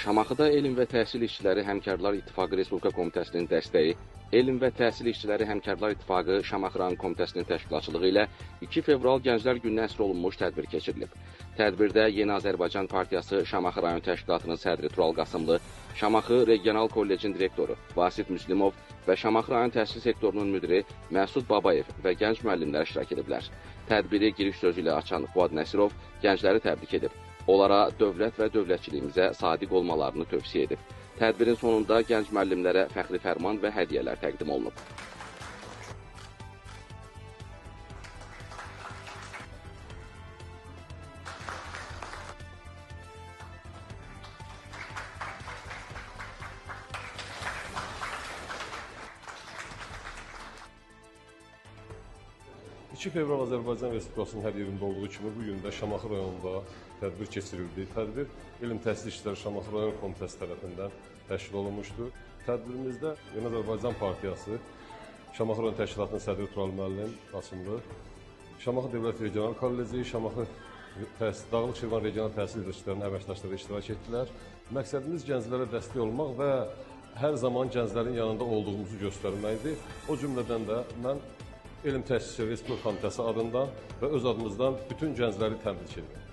Şamaxıda Elm və Təhsil İşçiləri Həmkarlar İttifaqı Respublika Komitəsinin dəstəyi, Elm və Təhsil İşçiləri Həmkarlar İttifaqı Şamaxı rayon Komitəsinin təşkilatçılığı ilə 2 fevral Gənclər Gününə həsr olunmuş tədbir keçirilib. Tədbirdə Yeni Azərbaycan Partiyası Şamaxı rayon təşkilatının sədri Tural Qasımlı, Şamaxı Regional Kollecin direktoru Vasif Müslimov və Şamaxı rayon təhsil sektorunun müdiri Məsud Babayev və gənc müəllimlər iştirak ediblər. Tədbiri giriş sözü ilə açan Fuad Nəsirov gəncləri təbrik edib. Onlara dövlət və dövlətçiliyimizə sadiq olmalarını tövsiyə edib. Tədbirin sonunda gənc müəllimlərə fəxri fərman və hədiyyələr təqdim olunub. ...2 fevral Azərbaycan Respublikasının hər yerində olduğu kimi bu gün də Şamaxı rayonunda tədbir keçirildi. Tədbir Elm Təhsil İşçiləri Şamaxı rayon komitəsi tərəfindən təşkil olunmuşdur. Tədbirimizdə Yeni Azərbaycan Partiyası Şamaxı rayon təşkilatının sədri Tural müəllim Qasımlı, Şamaxı Dövlət Regional Kolleci, Şamaxı Dağlıq Şirvan Regional Təhsil İdarəçilərinin əməkdaşları iştirak etdilər. Məqsədimiz gənclərə dəstək olmaq və hər zaman gənclərin yanında olduğumuzu göstərməkdir. O cümlədən də mən Elm Təhsil Respublika Komitəsi adından və öz adımızdan bütün gəncləri təbrik edirəm.